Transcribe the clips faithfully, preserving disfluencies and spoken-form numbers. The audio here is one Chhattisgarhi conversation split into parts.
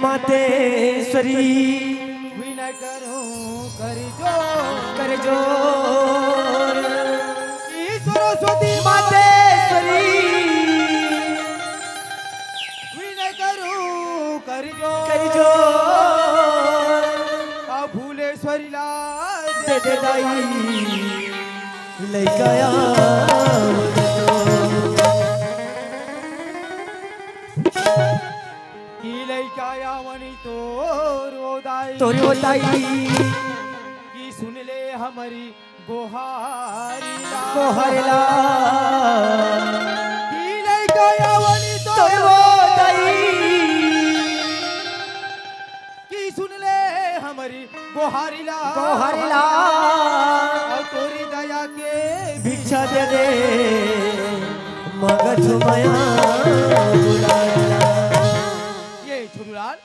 मातेश्वरी। विनय करूं कर जोर। कर जोर। सरस्वती मातेश्वरी। विनय करूं कर जोर। कर जोर। अब भुलेश्वरी ला दे दे दाई। लइका आवत तो। कि लइका आवनी तोर ओ दाई। तोर ओ दाई। कि सुन ले हमरी गोहारी ला। गोहारी ला। कि लइका आवनी तोर तोर ओ ओ दाई। दाई। कि सुन ले हमरी गोहारी ला। गोहारी ला। अउ तोरी दया के भिक्षा दे दे, मगध मया बुलाला। ये छोटूलाल,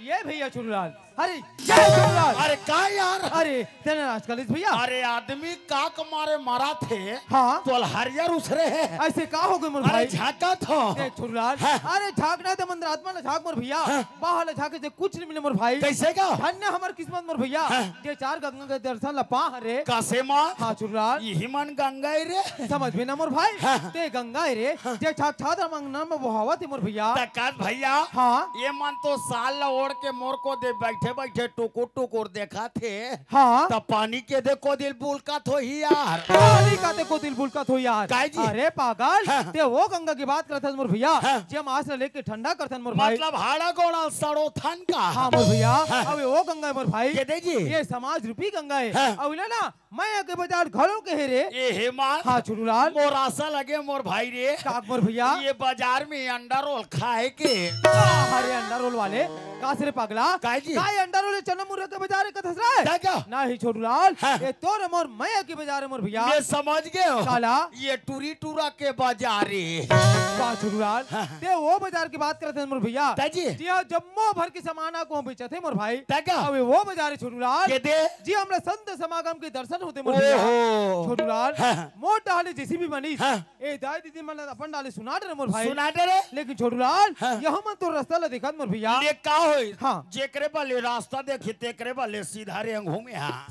ये भैया छोटूलाल। अरे, जय छोटूलाल। अरे का यार? अरे, तेने नाराज कर लिस भैया। अरे आदमी का के मारे मरा थे। हाँ। तोल हरियर उसरे हे। ऐसे का हो गए मोर अरे भाई? झांका थो। देख छोटूलाल। हाँ। अरे झांकना तो मंदरात्मा ला झांक मोर भैया। हाँ। बाहर ले झांके से कुछ नहीं मिले मोर भाई। कैसे का? धन्य हमर किस्मत मोर भैया। हाँ। जे चार गंगा के दर्शन ला पा हरे। कासे माँ? हाँ, छोटूलाल। यही मन गंगा हे रे। समझ में ना मोर भाई। हाँ। ते गंगा हे रे। हाँ। जे छाक छात रमंगना में बहावत हे मोर भैया। तकात भैया। हाँ। ये मन तो साल ला ओढ़ के मोर को दे बैठे बैठे टुकुर टुकुर देखा थे। हाँ। त पानी के दे को दिल बुलकत होही यार। पानी का दे को दिल बुलकत होही यार। काहे जी? अरे पागल, हाँ। ते वो गंगा की बात करत हस मोर भैया, हाँ। जे मास ला लेके ठंडा करथन मोर भाई। मतलब हाड़ा गोड़ा सड़ोथन का? हाँ मोर भैया, हाँ। अबे वो गंगा हे मोर भाई। के दे जी? ये समाज रूपी गंगा हे। हाँ। अउ इला ना, मया के बाजार घलो के हे रे। ए हे माँ। हाँ छोटूलाल। मोर आसा लगे मोर भाई रे। का मोर भैया? ये बाजार में अंडा रोल खाए के। अरे अंडा रोल वाले, कासे रे पगला? काहे जी? का ये अंडा रोल चना मुर्गा के बाजार हे कथस रे? दादा। नहीं छोटूलाल, हाँ। ये तोर मोर मया के बाजार हे मोर भैया। मैं समझ गए हो। काला? ये टूरी टूरा के बाजार हे। वाह छोटूलाल, हाँ। ते वो बाजार की बात करत हस मोर भैया। ताजी। जी हाँ, जम्मो भर के सामान को बेचत हे मोर भाई। ताका? अबे वो बाजार हे छोटूलाल। के दे? जी हमला संत समागम के दर्शन होथे मोर भैया। ओहो। छोटूलाल, हाँ। मोर डाले जेसीबी बनिस। हाँ। ए दाई दीदी मन अपन डाले सुना डरे मोर भाई। सुना डरे? लेकिन छोटूलाल, हाँ। यह मन तो रास्ता ला देखत मोर भैया। ले का होई? हाँ। जेकरे बले रास्ता देखी तेकरे बले सीधा रेंगहूं मैं हाँ।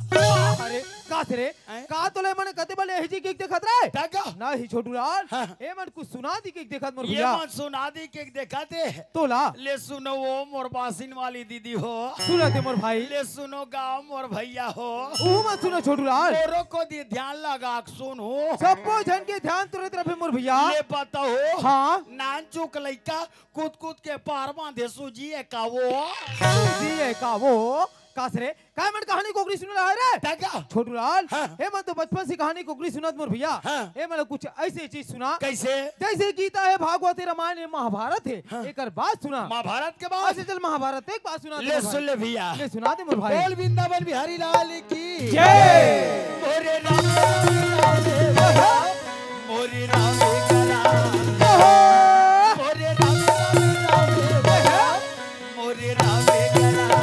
अरे, कासे रे? हैं? का तोला ए मन कते बले एही जी के देखत रहे? ताका? नहीं छोटूलाल, हाँ। ए मन कुछ सुना दी के देखत मोर ये भैया। मन सुना दी के देखत हे। तोला? ले सुनो वो मोर बासिन वाली दीदी हो। सुनत हे मोर भाई। ले सुनो गाँव मोर भैया हो। ऊ मत सुनो छोटूलाल। मोरो को दे ध्यान लगा के सुनो। सबो झन के ध्यान तोरे तरफ हे मोर भैया। ले बताओ। हाँ। नान चुक लइका कूद कूद के पार बांधे सूजी हे का वो। सूजी हे का वो। कासे रे? काय मन कहानी कोकरी सुनत रहे रे? ताका? छोटूलाल, हाँ। ए मन तो बचपन से कहानी कोकरी सुनत मोर भैया। हाँ। ए मन कुछ ऐसे चीज सुना। कैसे? जैसे गीता हे, भागवत हे, रामायण हे, महाभारत हे। हाँ। एकर बात सुना। महाभारत के बात? अच्छा चल महाभारत एक बात सुना दे ले मोर भाई। सुन ले भैया। ले सुना दे मोर भाई। बोल वृंदावन बिहारी लाल की। जय। मोरे राम राम राम राम, मोरे राम राम। मोरे राम राम राम राम। मोरे राम के राम।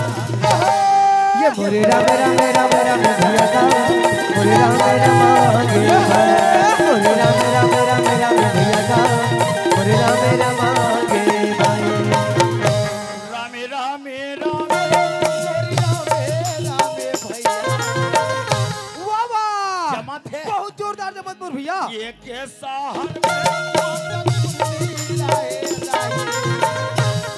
ये मोरे राम राम राम राम भैया का, मोरे राम राम आगे बढ़। मोरे राम राम राम राम भैया का, मोरे राम राम आगे बढ़। राम राम राम, मोरे राम राम भैया। वाह, वाह। जमात हे। बहुत जोरदार जमात मोर भैया। ये के सहर में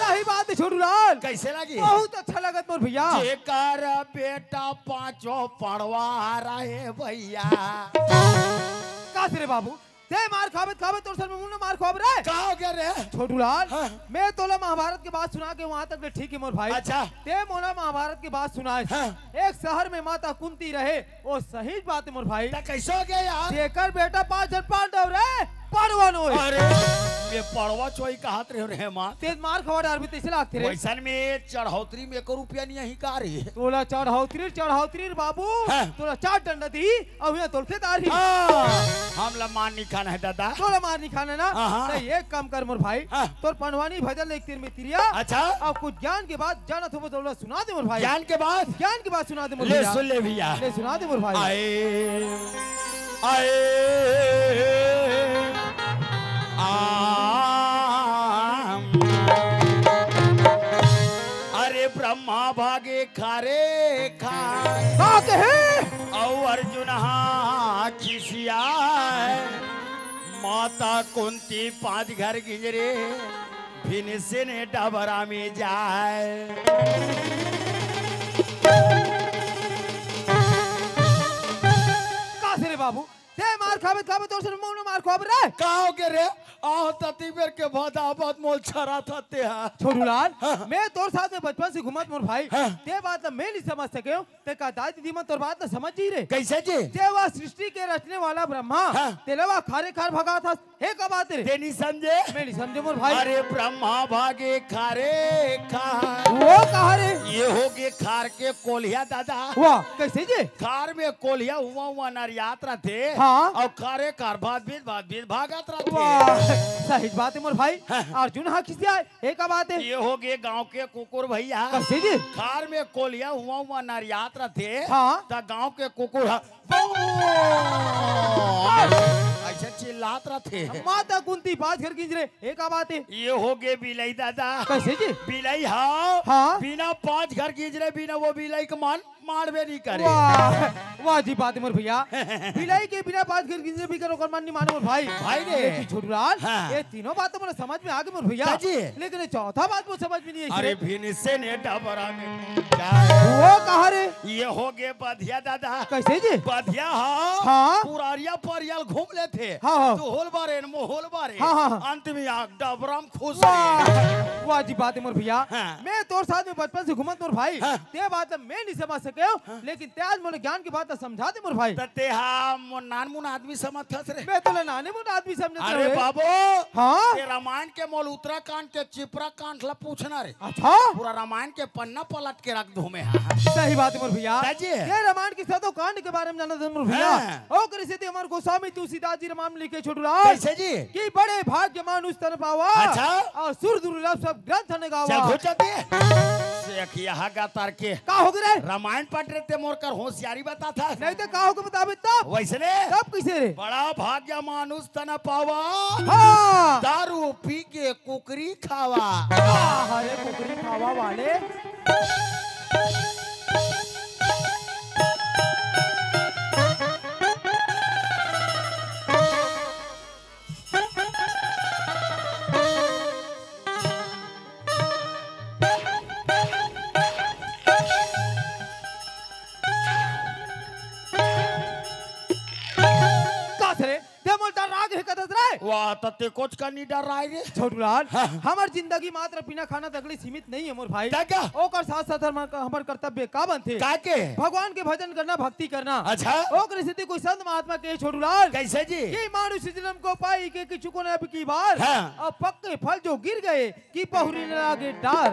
सही बात हे छोटूलाल। कैसे लगी? बहुत अच्छा लगत मोर भैया। जेकर बेटा पांचों पड़वा रहे भैया। कासे रे बाबू, ते मार खाबे खाबे तोर सर में मुन्ना मार खाबे रे। का हो गया रे? छोटूलाल, हाँ। मैं तोला महाभारत के बात सुना के वहां तक ले ठीक हे मोर भाई। अच्छा। ते मोला महाभारत के बात सुनाए। हाँ। एक शहर में माता कुंती रहे, वो सही बात हे मोर भाई। त कैसे हो गया यार? जेकर बेटा पांच झन पांडव रे, पड़वा नो हे। अरे, ये पड़वा चोई कहत रहे रे माँ। तेज मार खवा डार भी तैसे लागते रे। वैसन में चढ़ौतरी में एको रुपया नहीं अही का रे? तोला चढ़ौतरी, चढ़ौतरी रे बाबू। हाँ। तोला चार डंडा दी, अउ यहाँ तोल खेदार ही। हाँ, हमला मार नहीं खाना हे दादा। तोला मार नहीं खाना ना? हाँ, हाँ। त एक काम कर मोर भाई, हाँ। तोर पंडवानी भजन ले एक तीर में तिरिया। अच्छा। अब कुछ ज्ञान के बात जानत होबो तोला सुना दे मोर भाई। ज्ञान के बात? ज्ञान के बात सुना दे मोर ले भैया। सुन ले भैया। ले सुना दे मोर भाई। आए, आए, आम। ब्रह्मा भागे खारे खार। का कहे? अउ अर्जुन हा खिसियाय। माता कुंती पांच घर गिंजरे, भीमसेन डबरा में जाय। का से रे बाबू? ते मार खाबे, खाबे, तोर से मोनो मार खाबे रे। का हो गे रे? आहो तती बेर के बाद आबत मोल छरा था ते हा। छोटूलाल, हाँ। मैं तोर साथ में बचपन से घूमत मोर भाई। हाँ। ते बात ला मैं नहीं समझ सके हूँ। ते का दाई दीदी मन तोर बात ला समझ जी रे? कैसे जी? ते वा सृष्टि के रचने वाला ब्रह्मा, हाँ। तेला वा खारे खार भगाथस। हे का बात रे? ते नहीं समझे? मैं नहीं समझे मोर भाई। अरे ब्रह्मा भागे खारे खार। वो कहा रे? ये हो गे खार के कोलिया दादा। वाह, कैसे जी? खार में कोलिया हुआ हुआ नरियात रथे। हाँ। अउ खारे खार भात बीत भात बीत भागत रथे। वाह, सही बात है मोर भाई। हाँ। अर्जुन हा खिसियाय, हे का बात है? ये हो गे गांव के कुकुर भैया। कैसे जी? खार में कोलिया हुआ हुआ नरियात रथे। हाँ। त गांव के कुकुर हा ऐसे चिल्लात रथे। माता कुंती पांच घर गिंजरे, हे का बात है? ये हो गे बिलई दादा। कैसे जी? बिलई हा। हाँ। बिना पांच घर गिंजरे बिना वो बिलई के मन मारबे नहीं करे। वाह, वाह जी बात है मोर भैया। बिलई के बिना पांच घर गिंजरे भी करो कर मन नहीं मानो मोर भाई। भाई रे। लेकिन छोटूलाल, हाँ। ये तीनों बात तो मोला समझ में आ गई मोर भैया। का जी? लेकिन ये चौथा बात मोला समझ में नहीं आई अरे रे। भीमसेन डबरा में जाय। वो कहा रे? ये हो गे बधिया दादा। कैसे जी? बधिया हा। हाँ। पुरारिया परियाल घूम लेथे। हाँ, हाँ। तो होल बारे न मोहोल बारे। हाँ, हाँ, हाँ। अंत में आग डबरा में खुश वाह, रे। वाह जी बात है मोर भैया। हाँ। मैं तोर साथ में बचपन से घूमत मोर भाई। हाँ। ते बात ला मैं नहीं समझ सके हूँ, हाँ। लेकिन ते आज मोला ज्ञान की बात ला समझा दे मोर भाई। त ते हा मोर नान मुन आदमी समझथस रे। मैं तोला नाने मुन आदमी समझत अरे हूँ। बाबू, हाँ? ते रामायण के मोल उत्तराखंड के चिपरा कांड ला पूछना रे। अच्छा? पूरा रामायण के पन्ना पलट के रख दूं मैं। हाँ। सही बात है मोर भैया। दाजी। ये रामायण के सदो कांड के बारे में जानत हन मोर भैया। हाँ। ओकरे सेती हमर गोस्वामी तुलसीदास जी रामायण में लिखे छोटूलाल। कैसे जी? कि बड़े भाग्य मानुष तन पावा। अच्छा। अउ सुर दुर्लभ सब ग्रंथ न गावा। चल घुस जाते। से अखिया हा गा तार के। का हो गे रे? रामायण पढ़ रहे ते मोर कर होशियारी बताथस। नहीं तो का हो गे बताबे तब? वैसने? तब कैसे रे? बड़ा भाग्य मानुष तन पावा। हाँ। दारू पी के कुकरी खावा। आह रे कुकरी खावा वाले। का से रे? ते मोला डरागे कथस रे। वाह, त ते कोचकन नहीं डराय रे। छोटूलाल, हाँ। हमर जिंदगी मात्र पीना खाना तक ले सीमित नहीं है मोर भाई। त का? ओकर साथ साथ हमर, हमर कर्तव्य का बनथे? का के? भगवान के भजन करना, भक्ति करना। अच्छा। ओकरे सेती कोई संत महात्मा के छोटूलाल। कैसे जी? कि मानुष जन्म को पाई के किछु को न अब की बार। हाँ। अब पक्के फल जो गिर गए, कि पहुरी न लागे डार।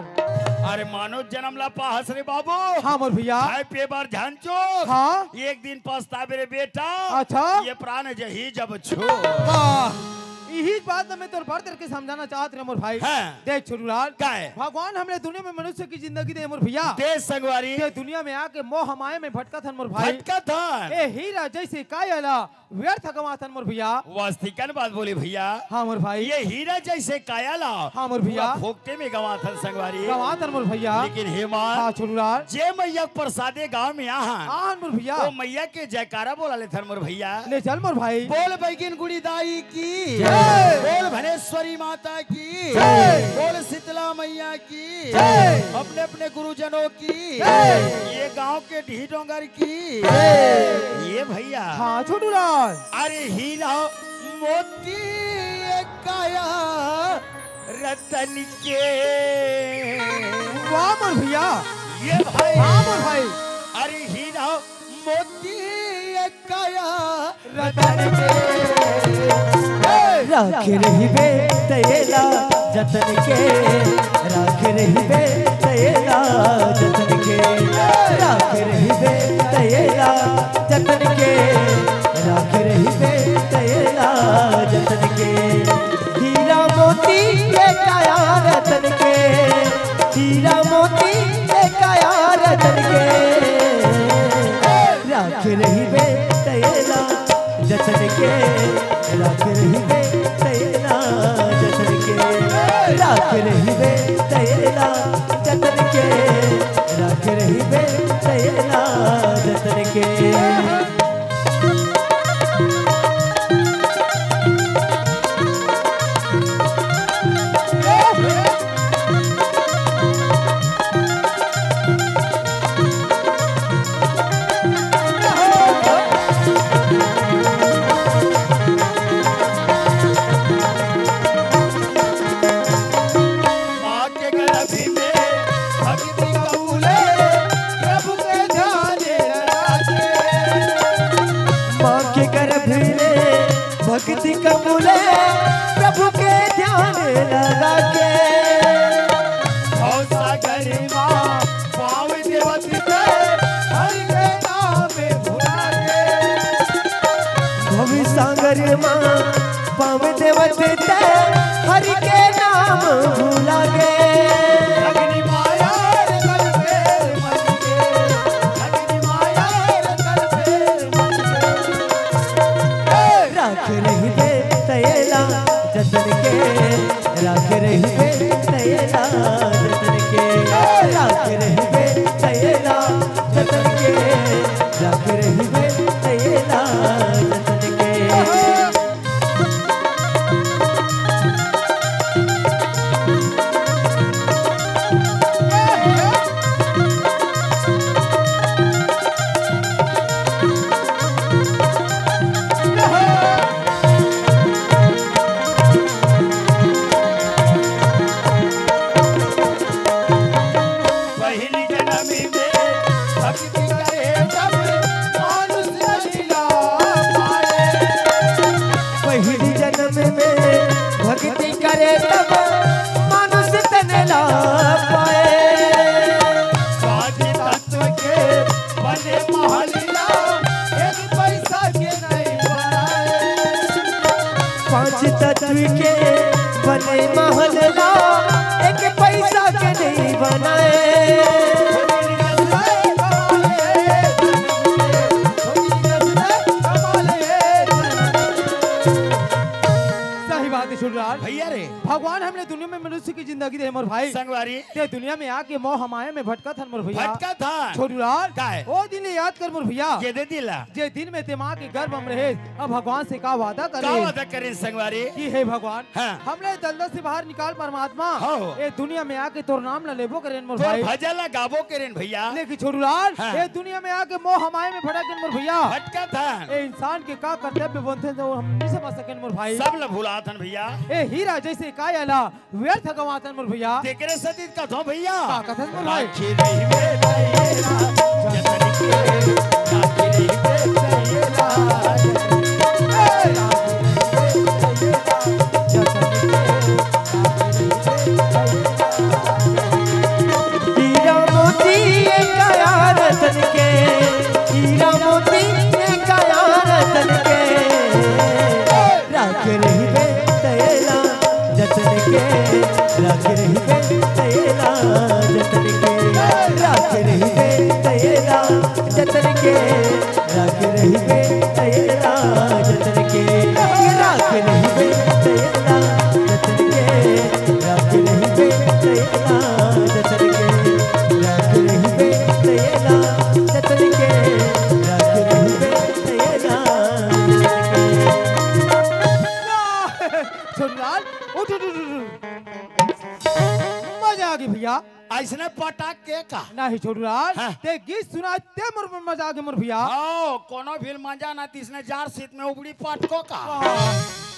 अरे मानो जन्म ला पाहस रे बाबू। हाँ मोर भैया। खाए पिए बर झन चूक। हाँ। एक दिन पछताबे रे बेटा। अच्छा। ये प्राण जही जब छूट। वाह। यही बात ना मैं तोर बर तोर के समझाना चाहत रहे मोर भाई। हाँ। देख छोटूलाल। काय? भगवान हमरे दुनिया में मनुष्य की जिंदगी दे मोर भैया। दे संगवारी। ते दुनिया में आके मोह माया में भटकत हन मोर भाई। भटकत हन। ए हीरा जैसे काया ला व्यर्थ गंवाथन मोर भैया। वास्तविकन बात बोले भैया। हाँ मोर भाई। ये हीरा जैसे काया ला। हाँ मोर भैया। पूरा फोकटे में गंवाथन संगवारी। गंवाथन मोर भैया। लेकिन हे माँ, हाँ छोटूलाल। जे मैया के प्रसादे गाँव में आहन। आहन मोर भैया। वो मैया के जयकारा बोला लेथन मोर भैया। ले चल मोर भाई। बोल बैगिन गुड़ी दाई की। जय। बोल भनेश्वरी माता की। जय। बोल शीतला मैया की। जय। अपने अपने गुरुजनों की। जय। ये गांव के ढी डोंगर की। जय। ये भैया। हाँ छोटूलाल। अरे हीरा मोती ये काया रतन के। वाह मोर भैया। ये भाई। हाँ मोर भाई। अरे हीरा मोती ये काया रतन के। राख रहिबे तैला जतन के, राख रहिबे तैला जतन के, राख रहिबे तैला जतन के, राख रहिबे तैला जतन के। हीरा मोती के काया रतन के, हीरा मोती के काया रतन के। राख रहिबे तैला जतन के, राख रहिबे तैला जतन के, राख रहिबे तैला जतन के। गर्भ में भक्ति कबूले, प्रभु के ध्यान लगा के। माँ के गर्भ में भक्ति कबूले, प्रभु के ध्यान लगा के। भव सागर माँ पाँव देवत के, हरि के नाम भुला के। भव सागर माँ पाँव देवत ते, हरि के नाम भुला गे। अग्नि माया रे तन पे मन के, अग्नि माया रे तन पे मन के। राख रहिबे तैला जतन के, राख रहिबे तैला जतन के, राख रहिबे तैला जतन के, राख रहिबे तैला जतन के। पहिली जनम में भक्ति करे तब मानुष तन ला पाए। पहिली जनम में भक्ति करे तब मानुष तन ला पाए। पाँच तत्व के बने महल ला, एक पैसा के नहीं बनाए। पाँच तत्व के बने महल ला, एक पैसा के नहीं बनाए। सही बात है छोटूलाल। भैया रे। भगवान हमने दुनिया में मनुष्य की जिंदगी दे मोर भाई। संगवारी। ते दुनिया में आके मोह माया में भटकत हन मोर भैया। भटकत हन। छोटूलाल। का है? ओ दिन याद कर मोर भैया। ये दे दिला। जे दिन में ते माँ के गर्भ में रहे, अब भगवान से का वादा करे? का वादा करे संगवारी? कि हे भगवान, हाँ। हमने दलदल से बाहर निकाल परमात्मा। हाँ। ए दुनिया में आके तोर नाम ला लेबो करेन मोर तोर भाई। भजन ला गाबो करेन भैया। लेकिन छोटूलाल, हाँ। ए दुनिया में आके मोह माया में भटक गेन मोर भैया। भटकत हन। ए इंसान के का कर्तव्य बनथे, तो हम नहीं समझ सकेन मोर भाई। सब ला भुलात हन भैया। ए हीरा जैसे काया ला व्यर्थ गवातन मोर भैया। तेकरे सेती कथों भैया। का कथस मोर भाई? राखी रहिबे तैला जतन के, राखी रहिबे तैला जतन के, राखी रहिबे तैला जतन के, राखी रहिबे तैला जतन के। हीरा मोती ए काया रतन के, हीरा मोती ए काया रतन के। राख रहिबे तैला जतन के, राख रहिबे तैला जतन के, राख रहिबे तैला जतन के, राख रहिबे तैला जतन के, राख रहिबे तैला जतन के, राख रहिबे तैला जतन के, राख रहिबे तैला जतन के, राख रहिबे तैला जतन के। छोटूलाल, उठ, उठ, उठ, उठ, उठ। मजा आ गई भैया। अइसने पटाक के का? नहीं छोटूलाल, हाँ। ते गीत सुना, ते मोर मन मजा आ गई मोर भैया। हाँ, कोनो भी मजा ना, तिसने जार सीत में उबड़ी पटको का। वाह,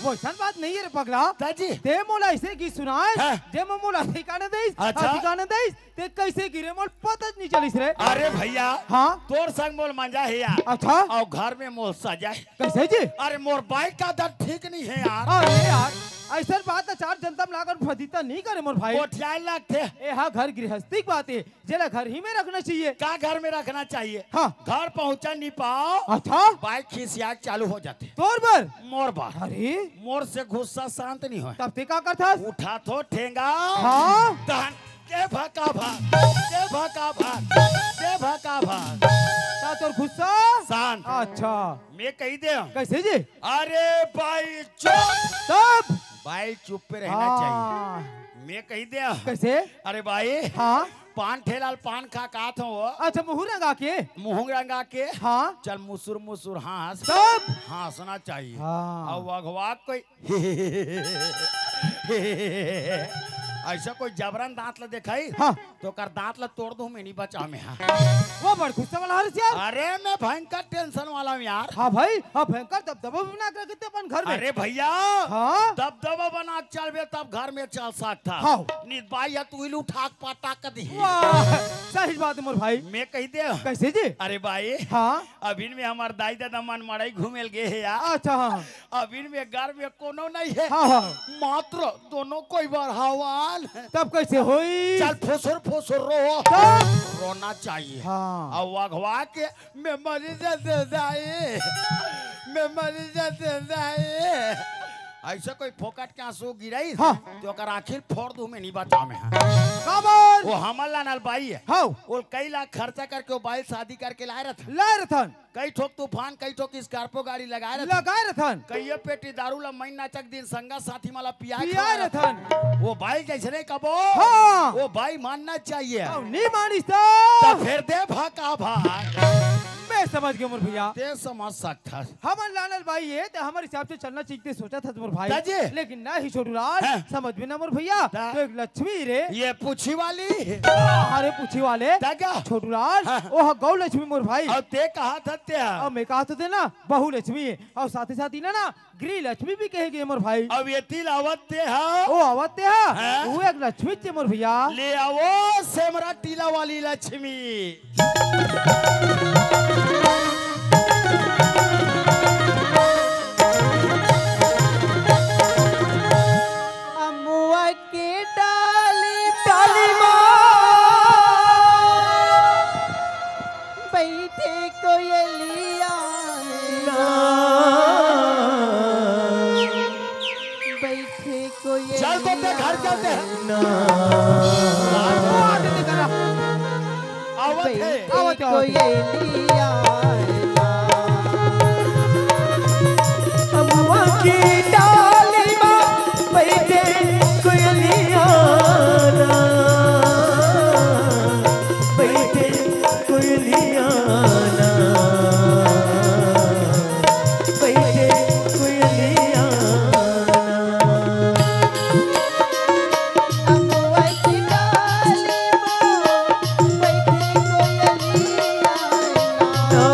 वैसन बात नहीं है रे पगला। दाजी। ते मोला ऐसे गीत सुनाए, हाँ। जे मोला ठिकाने देइस, अच्छा। ठिकाने देइस, ते कैसे गिरे मोल पता नहीं चलिस रे। अरे भैया, हाँ? तोर संग मोल मजा है यार। अच्छा। और घर में मोल सजा है। कैसे जी? अरे मोर बाइक का दर ठीक नहीं है यार। अरे यार, ऐसन बात है, चार जनता में लागन फजीता नहीं करे मोर भाई। गोठियाए लगथे। ए हा घर गृहस्थी की बात है, जेला घर ही में रखना चाहिए। का घर में रखना चाहिए? हाँ। घर पहुँचा नहीं पाओ। अच्छा। बाइक खिसिया चालू हो जाथे। तोर बर? मोर बर। अरे। मोर से गुस्सा शांत नहीं होय। तब ते का करथस? उठाथों ठेंगा। हाँ। तहन के भका भक, के भका भक, के भका भक। ता तोर गुस्सा? शांत। अच्छा। मैं कही दे। कैसे जी? अरे भाई चुप। तब? भाई चुप पे रहना हाँ। चाहिए। मैं कही दे। कैसे? अरे भाई। हाँ। पान ठेला ल पान खा के आत हों वो। अच्छा, मुँह रंगा के? मुँह रंगा के। हाँ। चल मुसुर मुसुर हाँस। तब? हाँसना चाहिए। हाँ। अउ अगवा कोई ऐसा कोई जबरन दांत ला देखाई, हाँ। तो ओकर दांत ला तोड़ दूं, मैं नहीं बचाव में, हाँ। वो बड़ गुस्सा वाला हरिस यार। अरे, मैं भयंकर टेंशन वाला हूँ यार। हाँ भाई, हाँ, भयंकर दबदबा बना के रखे अपन घर में। अरे भैया, हाँ? दबदबा बना के चलबे तब घर में चल सकथा। हाँ। नित बाई ह तू ही उठा के पटक दी। वाह, सही बात है मोर भाई। मैं कही दे। कैसे जी? अरे बाई, हाँ। अभी में हमर दाई ददा मन मड़ई घूमे ल गे हे यार। अच्छा, हाँ। अभी में घर में कोनो नहीं है। हाँ, हाँ। मात्र दोनों कोई बर हवन। तब कैसे होई? चल फुसुर फुसुर रो। तब? रोना चाहिए। हाँ। अब अगवा के मैं मरी जाते दाई, मैं मरी जाते दाई। ऐसे कोई फोकट के आंसू गिराई, हाँ। तो ओकर आँखी फोड़ दूं, मैं नहीं बचाव में, हाँ। काबर? वो हमर लानल बाई है। हाँ। वो कई लाख खर्चा करके वो बाई शादी करके लाए रथन। लाए रथन। कई ठोक तूफान, कई ठोक स्कॉर्पियो गाड़ी लगाए रथन। लगाए रथन। कइये पेटी दारू ला महीना चक दिन संगा साथी मन ला पियाए पियाए खवाए रथन। रथन। वो बाई जैसे नहीं कबो, हाँ। वो बाई मानना चाहिए। अब नहीं मानिस तो? तो फिर दे भाका भाग। मैं समझ गया मोर भैया। ते समझ सकता। हमर लानल बाई ये, ते हमर हिसाब से चलना चाहिए, ते सोचा था मोर भाई। ताजी। लेकिन नहीं छोटू लाल, हाँ। समझ में ना मोर भैया, ता। तो एक लक्ष्मी रे। ये पूछी वाली। अरे पूछी वाले। ता क्या? छोटू लाल, हाँ। ओह गौ लक्ष्मी मोर भाई। और ते कहा था ते? और मैं कहा तो ते ना, बहु लक्ष्मी है। और साथ ही साथ इन्हें ना, गृह लक्ष्मी भी कहे गए मोर भाई। अब ये तिल आवत ते हा? ओ आवत ते हा? हाँ? वो एक लक्ष्मी चे मोर भैया। ले आवो सेमरा टीला वाली लक्ष्मी। अमुआ के डाली डाली माँ। बैठे कोयलिया ना। बैठे कोयलिया। चल तो ते घर चलते हैं। ना। आवत है। बैठे आवत है, आवत है। कोयलिया ना। अमुआ की डाली माँ बैठे कोयलिया ना। बैठे कोयलिया ना, बैठे कोयलिया ना। अमुआ की डाली माँ बैठे कोयलिया ना।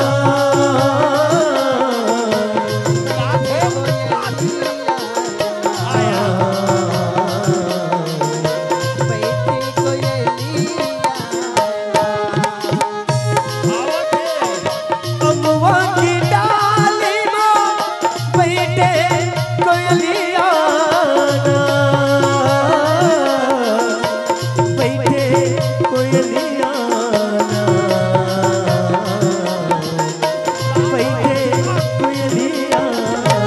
अमुआ की डाली माँ बैठे कोयलिया ना, बैठे कोयलिया ना, बैठे कोयलिया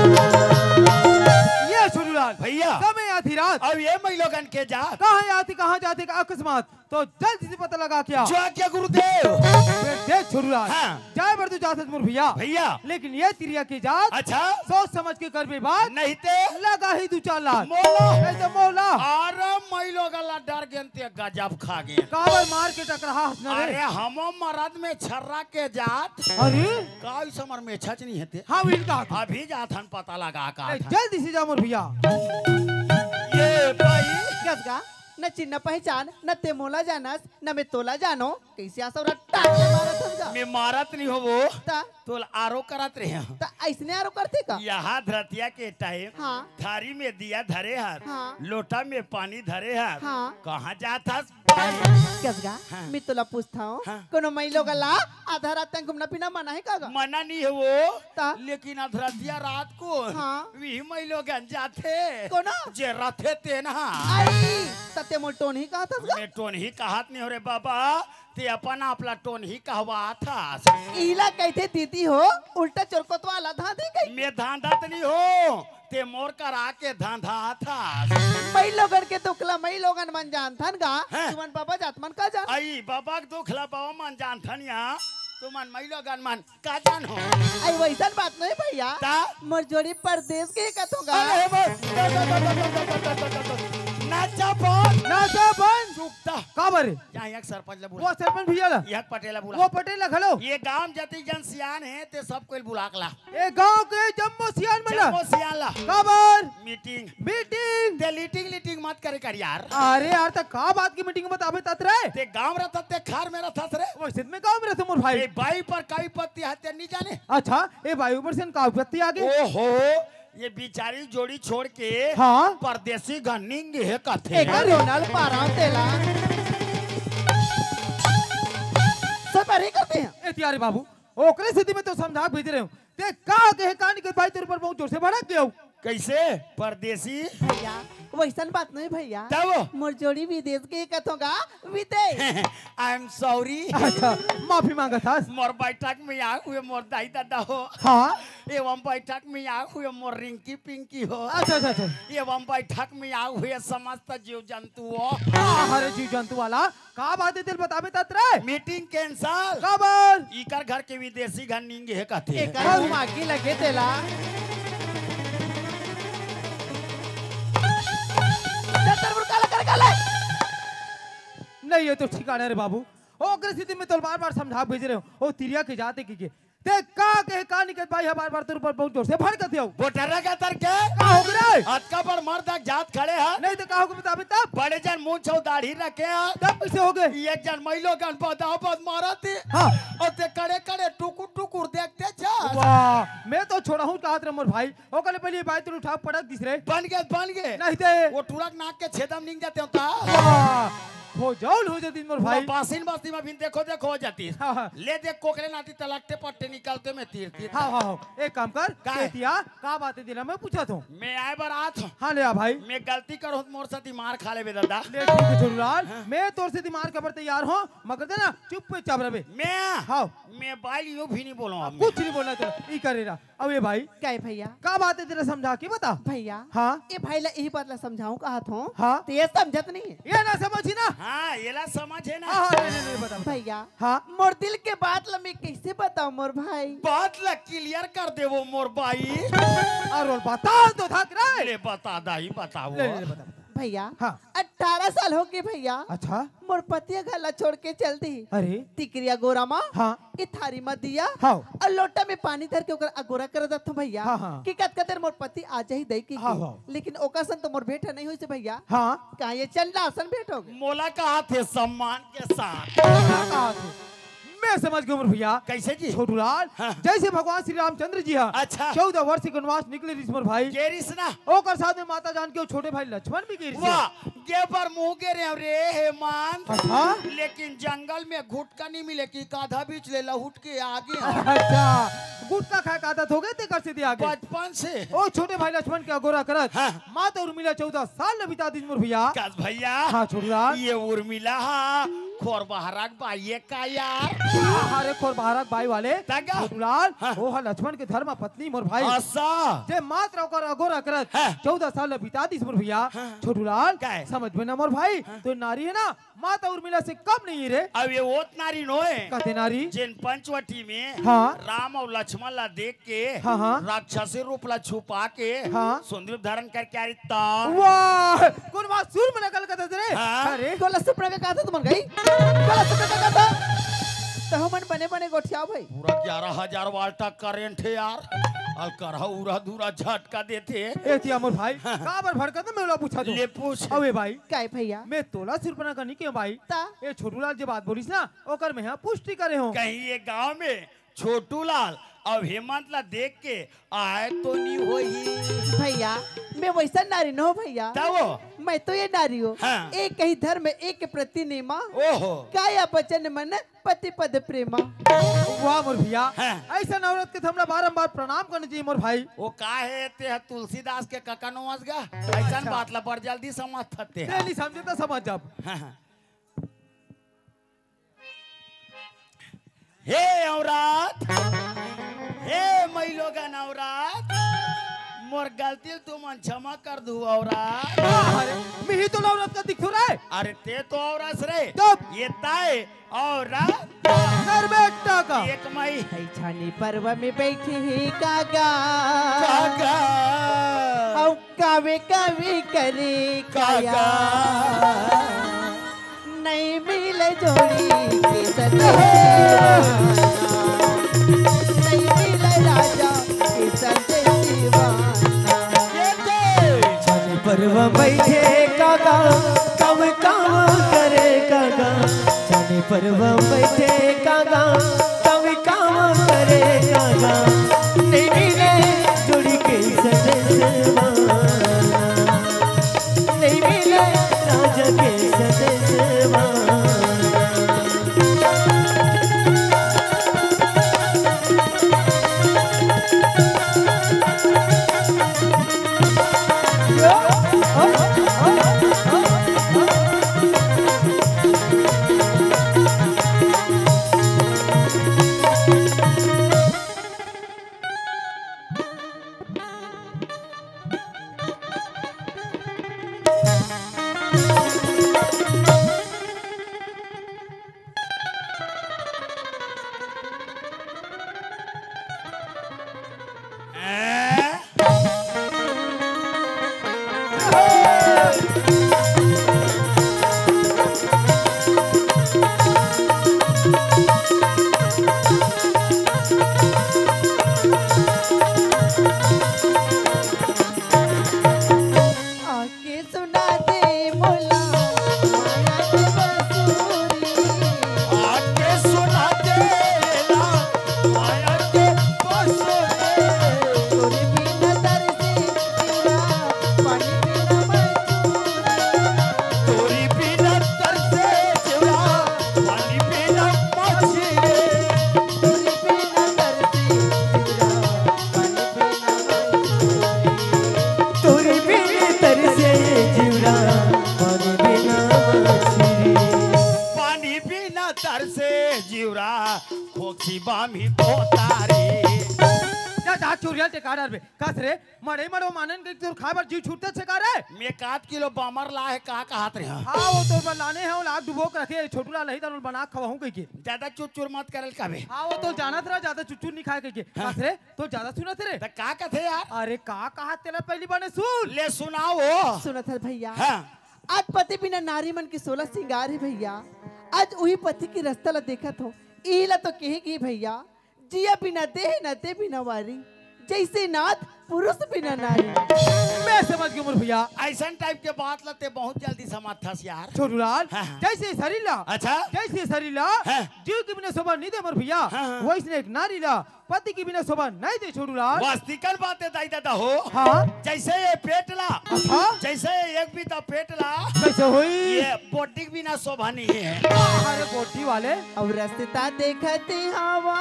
ना। ये सुनलाल भैया। समय आधी रात। अब ये महिलोगन के जात। कहाँ आती, कहाँ जाती का अकस्मात। तो जल्दी से पता लगा क्या? जो आज्ञा गुरुदेव। फिर देख छोटूलाल। हाँ। जाए बर तू जात हस मोर भैया। भैया। लेकिन ये तिरिया के जात। अच्छा। सोच समझ के करबे बात। नहीं ते। लगा ही दू चार लात। मोला। नहीं तो मोला। अरे महिलोगन ला डर गेन ते गजब खा गेन। काबर मार के टकराहा हस न रे? अरे हमो मरद में छर्रा के जात। अरे। का इस हमर में छच नहीं हेते? हाँ, वही कहा था। अभी जात हन पता लगा का ए, था। जल्दी से जा मोर भैया। ये भाई। कस का? न चिन्ह पहचान, न ते मोला जानस, न मैं तोला जानो। कैसे आसौरा टांग के मारत हस गा? मैं मारत नहीं हो वो। ता? तोला आरो करत रहे हूँ। ता ऐसने आरो करते का? यहाँ धरतिया के टाइम हाँ। थारी में दिया धरे हस, हाँ। लोटा में पानी धरे हस। हाँ। कहाँ जात हस? कस गा? हाँ। मैं तोला पूछता हूँ, हाँ। कोनो महिलोगन ला आधा रात तक घूमना फिरना मना है का गा? मना नहीं है वो। ता? लेकिन अधरतिया रात को हाँ। वही महिलोगन जाथे। कोना? जे रथे ते ना। आई, त ते मोल टोनही कहत हस गा? मैं टोनही कहत नहीं हो रे बाबा, ते अपन आप ला टोनही कहवात हस। इला कहथे दीदी हो, उल्टा चोरकोतवा ला धांधे कही। मैं धांधत नहीं हो, ते मोर करा के धांधत हस। महिलोगन के दुख ला महिलोगन मन जानथन गा, हैं? तुमन बाबा जात मन का जान? आई बाबा के दुख ला बाबा मन जानथन या, तुमन महिलोगन मन का जान हो? आई वैसन बात नहीं भैया। ता? मोर जोड़ी परदेस के कथों गा। अरे बस, बस, बस, ना, अच्छा, बंद। ना तो बंद। चुकता। का बरे? यहाँ एक सरपंच ला वो बुला। सरपंच भैया ला? एक पटेल ला बुला। वो पटेल ला घलो? ये गांव जतिक जन सियान हे, ते सब कोई बुला के ला। ए गांव के जम्मो सियान मन ला? जम्मो सियान ला। का बर? मीटिंग। मीटिंग? ते लीटिंग लीटिंग मत करे कर यार। अरे यार, त का बात की मीटिंग बताबे तात रे? ते गांव रहता, ते खार में रहता रे। वैसे तो मैं गांव में रहता मोर भाई। ए बाई पर का विपत्ति आथे ते नहीं जाने? अच्छा, ए बाई पर से का विपत्ति आ गई? ओहो, ये बिचारी जोड़ी छोड़ के हाँ। परदेसी घनिंग हे कथे। एकर रोनल पाराव तेला। सब अरे करते हैं। ए तियारी बाबू, ओकरे सेती मैं तो समझा भेज रहे हूँ। ते का कहे का नहीं कहे भाई, तेरे पर बहुत जोर से भड़क गया हूँ। कैसे? परदेसी? भैया, वैसन बात नहीं भैया। तब? मोर जोड़ी विदेश के कथों का विदेश। I am sorry। अच्छा, माफी मांगा था। मोर बैठक में आए हुए मोर दाई दादा हो। हाँ। एवं बैठक में आए हुए मोर रिंकी पिंकी हो। अच्छा, अच्छा, अच्छा। एवं बैठक में आए हुए समस्त जीव जंतु हो। अरे जीव जंतु वाला, का बात हे तेला बताबे तात रे? Meeting cancel. काबर? इकर घर के विदेशी घनिंग हे कथे। एकर मुंह आगी लगे तेला। जंतर मुर्गा ला कर गाले। नहीं, ये तो ठिकाना रे बाबू। ओकरे सेती मैं तोला बार-बार समझा भेज रहे हूँ। ओ तिरिया के जाते की के। ते का कहे का नहीं कहे भाई, बार-बार तोर ऊपर बहुत जोर से भड़कत हूँ। बोटरा का तर के? का हो गे रे? अतका बड़ मर्द एक जात खड़े हे। नहीं तो का हो गे बताबे तब? बड़े जन मूंछ अउ दाढ़ी रखे हे। तब कैसे हो गे? एक जन मइलो गन बदा बद मारत हे। हाँ। अउ ते कड़े कड़े टुकुर टुकुर देखते छस। वाह, मैं तो छोड़ा हूँ कहत रे मोर भाई। ओकर ले पहले बाई तोर उठा पटक दिस रे। बन गे, बन गे। नहीं ते। वो टुरक नाक के छेदम निंग जाते होता। वाह, हो जाउल हो जाती मोर भाई। बासिन बस्ती में भी देखो, देखो हो जाती। हाँ, हाँ। ले देख कोकरे नाती तलकते पट्टे निकलते में तीर, तीर। हाँ, हाँ, हाँ। एक काम कर, का हे? तेतिया, का बात हे दिला मैं पूछा थो। मैं आए बर आत हूँ। हाँ, ले आ भाई। मैं गलती करो मोर साथी मार खा लेबे दादा। ले ठीक हे छोटूलाल, हाँ। मैं तोर सेती मार के बर तैयार हूँ, मगर दे ना, चुप पे चाप रहे। मैं? हाँ। मैं बाई ला यो भी नहीं बोलो अब। कुछ नहीं बोलना तो, ई करे रहा। अब ये भाई, का हे भैया? का बात हे तेला समझा के बता। भैया, हाँ? ये भाई ला यही बात ला समझाऊं कहत हूँ। हाँ? तो ये समझत नहीं हे। ये ना समझी ना? हाँ, ये ला समझ हे ना? हाँ, हाँ, नहीं, नहीं, नहीं, बता, बता। भैया, हाँ? मोर दिल के बात ला मैं कैसे बताऊं मोर भाई? बात ला clear कर देवो मोर बाई। अरे बता तो थक रे। ले बता दाई, बताओ। ले, ले, ले, बता, बता। भैया, हाँ। अठारह साल हो गे भैया। अच्छा। मोर पति ह घर ला छोड़ के चल दी। अरे। तिकरी अगोरा मा, हाँ। ए थारी मा दिया, हाँ। अउ लोटा में पानी धर के ओकर अगोरा कर देथों भैया, हाँ, हाँ। कि कतका देर मोर पति आ जाही दई की, हाँ, की। हाँ। लेकिन ओकर सन तो मोर भेंट नहीं होइसे भैया। हाँ। का ये चंदा असन भेंट हो गे? मोला कहा थे सम्मान के साथ। का कहा थे? मैं समझ गयो मोर भैया। कैसे जी? छोटूलाल, हाँ। जैसे भगवान श्री रामचंद्र जी हा अच्छा। चौदह वर्ष के वनवास निकले रिस मोर भाई। गे रिस ना? ओकर साथ में माता जानकी अउ छोटे भाई लक्ष्मण भी गे रिस। वाह, गे बर मुँह गे रे, रे हेमंत। अच्छा। लेकिन जंगल में गुटका नहीं मिले कि काधा बीच ले लहुट के आगे। अच्छा, गुटका खाए का आदत हो गे तेकर सेती आगे। बचपन से। ओ छोटे भाई लक्ष्मण के अगोरा करत। हाँ। माता उर्मिला चौदह साल ले बिता दिन मोर भैया। कस भैया। हाँ, छोटूलाल। ये उर्मिला हा, खोर बहरा के बाई ए का यार? अरे खोर बहरा के बाई वाले। तगा। छोटूलाल, हाँ। ओ हा लक्ष्मण के धर्म पत्नी मोर भाई। असा। जे मात्र ओकर अगोरा करत। हाँ। चौदह साल ले बिता दिस मोर भैया। हाँ। छोटूलाल, का हे? समझ में ना मोर भाई, हाँ। तो नारी हे ना, माता उर्मिला से कम नहीं रे। अब ये ओत नारी नोहे। कते नारी? जेन पंचवटी में हाँ। राम अउ लक्ष्मण ला देख के हाँ, हाँ। राक्षसी रूप ला छुपा के हाँ। सुंदरी रूप धारण करके आ रही ता। वाह, कोन बात सुर में नकल करते रे? हाँ। अरे। कोला सुपना का कहा था तुमन गई? कोला सुपना का कहा था? तो हमन बने बने गोठियाओ भाई। पूरा ग्यारह हजार वाल्ट का करंट हे यार। अउ करहा उरा धुरा झटका देथे। ए तिया मोर भाई, हाँ। का बर भड़कत हे मैं ओला पूछा तो। ले पूछ। अबे भाई। का हे भैया? मैं तोला सुरपना का नहीं के भाई। ता? ए छोटूलाल जे बात बोलिस ना, ओकर मैं हा पुष्टि करे हूँ। कहीं ये गांव में छोटूलाल अउ हेमंत ला देख के आए तो नहीं होही। भैया, मैं वैसा नारी नोहों भैया। तब? मैं तो ये नारी हूँ। हाँ। एक ही धर्म, एक प्रति नेमा। ओहो। काया वचन मन पति पद प्रेमा। वाह मोर भैया। हाँ। अइसन औरत के तो हमला बारंबार प्रणाम करना चाहिए मोर भाई। ओ का हे ते ह तुलसीदास के कका नोहस गा? अइसन अच्छा। बात ला बड़ जल्दी समझ थते ते हा। नहीं समझे तो समझ जाब। हाँ, हाँ। हे औरत, हे मइलोगन औरत, मोर गलती ल तुमन क्षमा कर दू औरत। अरे, मिही तो औरत का दिखो रे। अरे ते तो औरत रे। तब? ये ताय औरत। नर बेटा का। एक मई। छानी पर्व में बैठी ही कागा। कागा। अउ कावे कावे करे काया, काका। नहीं मिले जोड़ी के सजनवा। नहीं मिले राजा के सजनवा। ये दे। छानी परवा बैठे काका, काम काम करे काका। छानी परवा बैठे काका, काम काम करे काका। नहीं मिले जोड़ी के सजनवा। नहीं मिले राजा के सजनवा। आके सुना दे मोला माया के बंसुरी। आके सुना दे ला माया के बंसुरी। तोरे बिना तरसे जीवा, पानी बिना मछरी। तोरे बिना तरसे जीवा, पानी बिना मछरी। तोरे बिना तरसे जीवा, पानी बिना मछरी। तोरे बिना तरसे जीवरा, पानी बिना मछरी। पानी बिना तरसे जीवरा, खोखी बामी बोतारी। जा, जा, चुरिया टेका डारबे। कस रे, मड़ई मड़ो मानन के तोर खाए बर जीव छूटत हे का रे? मैं एक आध किलो बामर ला हे, का कहत रहे? हाँ, वो तोर बर लाने हे, वो लाग डुबो के रखे, छोटू ला लही, तन बना के खवाहूँ कहिके। ज्यादा चुरचुर मत करल कबे। हाँ, वो तो जानत रहा, ज्यादा चुरचुर नहीं खाए कहिके। हाँ। कस रे, तो ज्यादा सुनत रे। त का कथे यार? अरे का कहा तेला पहली बने सुन। ले सुनाओ। सुनत हर भैया। हाँ। आज पति बिना नारी मन के सोलह सिंगार हे भैया। आज उही पति के रास्ता ला देखत हो। इही ला तो कहे गे भैया, जिया बिना देह न दे बिना वारी, जैसे नाथ पुरुष बिना नारी। मैं समझ गयो मोर भैया। ऐसन टाइप के बात ला ते बहुत जल्दी समझथस यार। छोटूलाल, हाँ, हाँ। जैसे शरीर ला, अच्छा। जैसे शरीर ला, हाँ। जीव के बिना शोभा नहीं दे मोर भैया, हाँ, हाँ। वैसने एक नारी ला पति के बिना शोभा नहीं दे छोटूलाल। वास्तविकन बात हे दाई दादा हो। हाँ। जैसे ये पेट ला, अच्छा। जैसे एक बीता पेट ला, कैसे होई? ये बोटी के बिना शोभा नहीं हे। अरे बोटी वाले। अब रस्ता देखत हवा।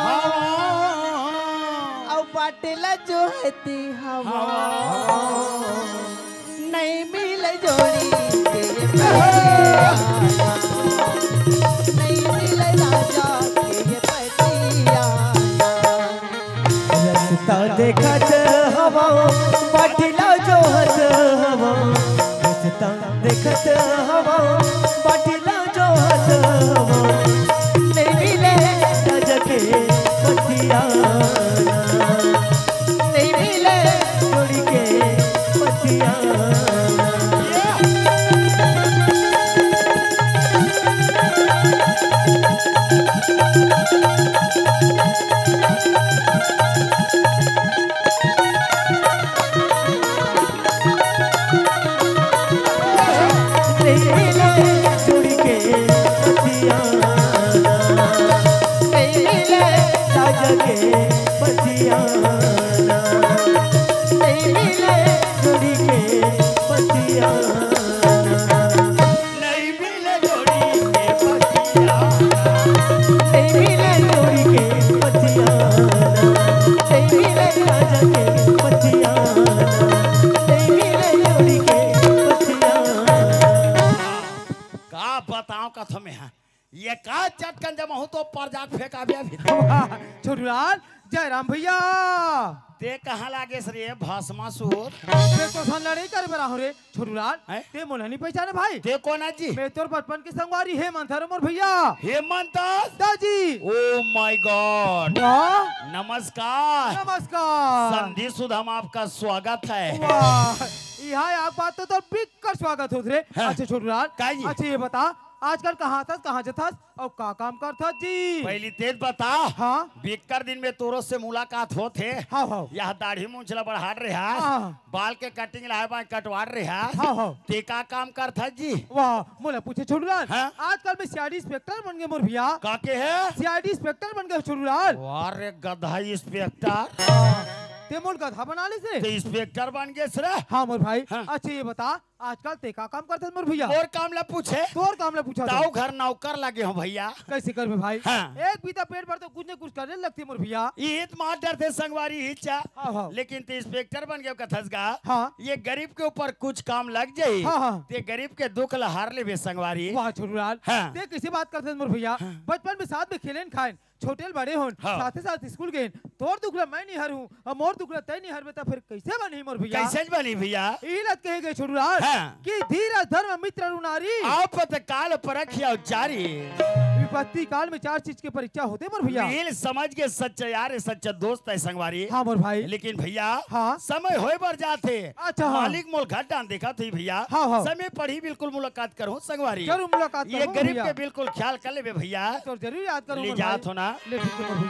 हवा। अब बाटला जोहती हवा। हवा। नहीं मिले जोड़ी के ये पतिया। नहीं मिले राजा के ये पतिया। रस्ता देखत हवा, बाटला जोहत हवा। रस्ता देखत हवा, बाटला जोहत हवा। नहीं मिले राजा के पतिया। नहीं मिले जोड़ी के पतिया। का बताओ कथम यहाँ। ये का चटकन जमा हो तो पर जाके फेंका बे अभी। वाह, छोटूलाल, जय राम भैया। ते कहाँ लागेस रे भस्मासुर? मैं तो सन लड़ाई करे बर आहूं रे छोटूलाल। हैं? ते मोला नहीं पहचाने भाई? ते कोन आस जी? मैं तोर बचपन के संगवारी हेमंत हरंव मोर भैया। हेमंत आस? दाजी। Oh my God। वाह। नमस्कार। नमस्कार। संधि सुधा में आपका स्वागत है। वाह, इहाँ आए के बाद तो तोर बिक्कट स्वागत होत रे। हाँ। अच्छा छोटूलाल, का जी? अच्छा ये बता, आजकल कहाँ थस, कहाँ जाथस अउ का काम करथस जी? पहली तेज बता। हाँ। बिक्कट दिन में तोरो से मुलाकात होत हे। हाँ, हाँ। यह दाढ़ी मूंछ ला बढ़ात रहे हस। हाँ। बाल के कटिंग ला बाय कटवात रहे हस। हाँ, हाँ। ते का काम करथस जी? वाह, मोला पूछे छोटूलाल। हाँ? आजकल मैं सीआईडी इंस्पेक्टर बन गे मोर भैया। का के हे? सीआईडी इंस्पेक्टर बन गे छोटूलाल। वाह रे गधा इंस्पेक्टर। ते मोला गधा बना लेस रे। ते इंस्पेक्टर बन गेस रे। हाँ मोर भाई। हाँ। अच्छा ये बता, आजकल ते का काम करथस मोर भैया? मोर काम ला पूछे। तोर काम ला पूछत हंव। ताऊ घर नौकर लगे हंव भैया। कैसे करबे भाई? हाँ। एक बीता पेट भर तो कुछ न कुछ करे लगथे मोर भैया। इही त मार डरथे संगवारी इही चा। हाँ, हाँ। लेकिन ते इंस्पेक्टर बन गे कथस गा। हाँ। ये गरीब के ऊपर कुछ काम लग जाही। हाँ, हाँ। ते गरीब के दुख ला हार लेबे संगवारी। वाह छोटूलाल। हाँ। ते कैसे बात करथस मोर भैया? बचपन में साथ में खेलेन खाएन, छोटे ले बड़े होन, हाँ। साथे साथ स्कूल गेन। तोर दुख ला मैं नहीं हरूं, अउ मोर दुख ला तैं नहीं हरबे त फिर कैसे बनही मोर भैया? कैसे बनही भैया? इही ला त कहे गे छोटूलाल हाँ। कि धीरज धर्म मित्र अरु नारी। आपत काल परखिया चारी। विपत्ति काल में चार चीज के परीक्षा होथे मोर भैया। मिल समझ के सच्चा यार, सच्चा दोस्त हे संगवारी। हाँ मोर भाई। लेकिन भैया, हाँ। समय होय बर जाथे। अच्छा, हाँ। मालिक मोला घाटा देखत हे भैया। हाँ, हाँ। समय पड़ही बिल्कुल मुलाकात करहूं संगवारी। जरूर मुलाकात ये करहूं गरीब भैया। के बिल्कुल ख्याल कर लेबे भैया। तो जरूर याद करूँ ले मोर जात भाई। हो ना। ले ठीक हे मोर भैया।